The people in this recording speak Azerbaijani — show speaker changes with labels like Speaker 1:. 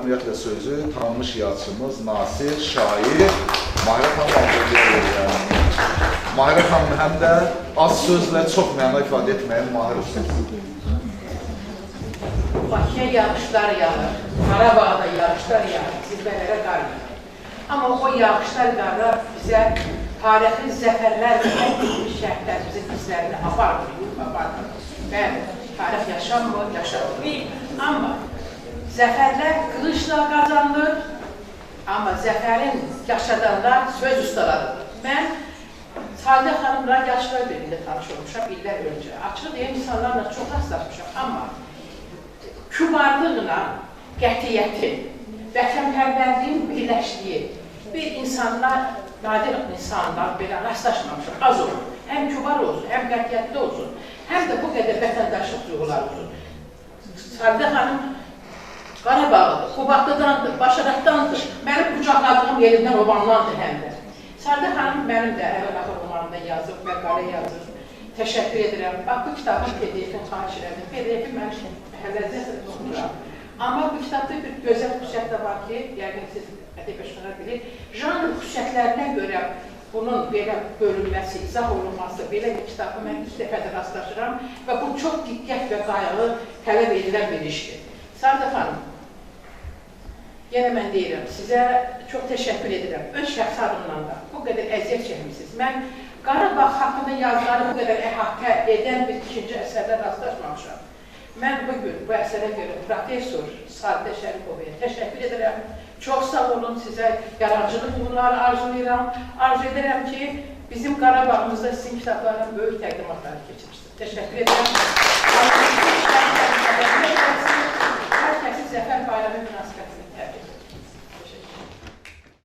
Speaker 1: Ümumiyyətlə sözü tanınmış yazıçımız, nasir, şair Mahirə xanım Ağverdiyə verirəm. Mahirə xanım həm də az sözlə çox məna ifadə etməyin mahir ustası.
Speaker 2: Bakıya yağışlar yağır, Qarabağda yağışlar yağır, zirvələrə qar yağır. Amma o yağışlar qarlar bizə tarixi zəfərlərlə həll edilmiş şəhidlərimizin izlərini aparmır, yuyub aparmır. Bəli, tarix yaşanmır, yaşanmır. Amma zəfərlər qılıncla qazanılır, amma zəfərin yaşadanlar söz ustalarıdır. Mən Salimə xanımla Yaşlılar Birliyində tanış olmuşam illər öncə. Açığı deyim, insanlarla çox rastlaşmışam, amma kübarlıqla qətiyyətin, vətənpərvərliyin birləşdiyi bir insanlar, nadir insanlar belə rastlaşmamışam, az olur. Həm kübar olsun, həm qətiyyətli olsun, həm də bu qədər vətəndaşlıq duyğuları olsun. Salimə xanım Qarabağlıdır, Qubadlıdandır, Başaratdandır, mənim qucaqladığım yerimdən Ovandandır həm də. Salimə xanım mənim də əvvəl-axır romanımda yazıb, məqalə yazıb. Təşəkkür edirəm. Bax, bu kitabın PDF-ini xahiş elədim. PDF-i mən ləzzətlə oxumuram. Amma bu kitabda bir gözəl xüsusiyyət də var ki, yəqin siz ədəbiyyatçılar bilir, janr xüsusiyyətlərinə görə bunun belə bölünməsi, izah olunması, belə bir kitabı mən ilk dəfə də rastlaşıram və bu çox diqqət və qayğı tələb edilən bir işdir. Salimə xanım, yenə mən deyirəm, sizə çox təşəkkür edirəm. Öz şəxsi adımdan da bu qədər əziyyət çəkmişsiniz. Mən Qarabağ haqqında yazıları bu qədər əhatə edən bir ikinci əsərdə rastlaşmamışam. Mən bugün bu əsərə görə professor Salimə Şəripovaya təşəkkür edirəm. Çox sağ olun, sizə yaradıcılıq uğurları arzulayıram. Arzu edirəm ki, bizim Qarabağımızda sizin kitablarla böyük təqdimatları keçirirsiniz. Təşəkkür edirəm. Hər kəsi Zəfər Bayramı münasibətilə təbrik edirəm.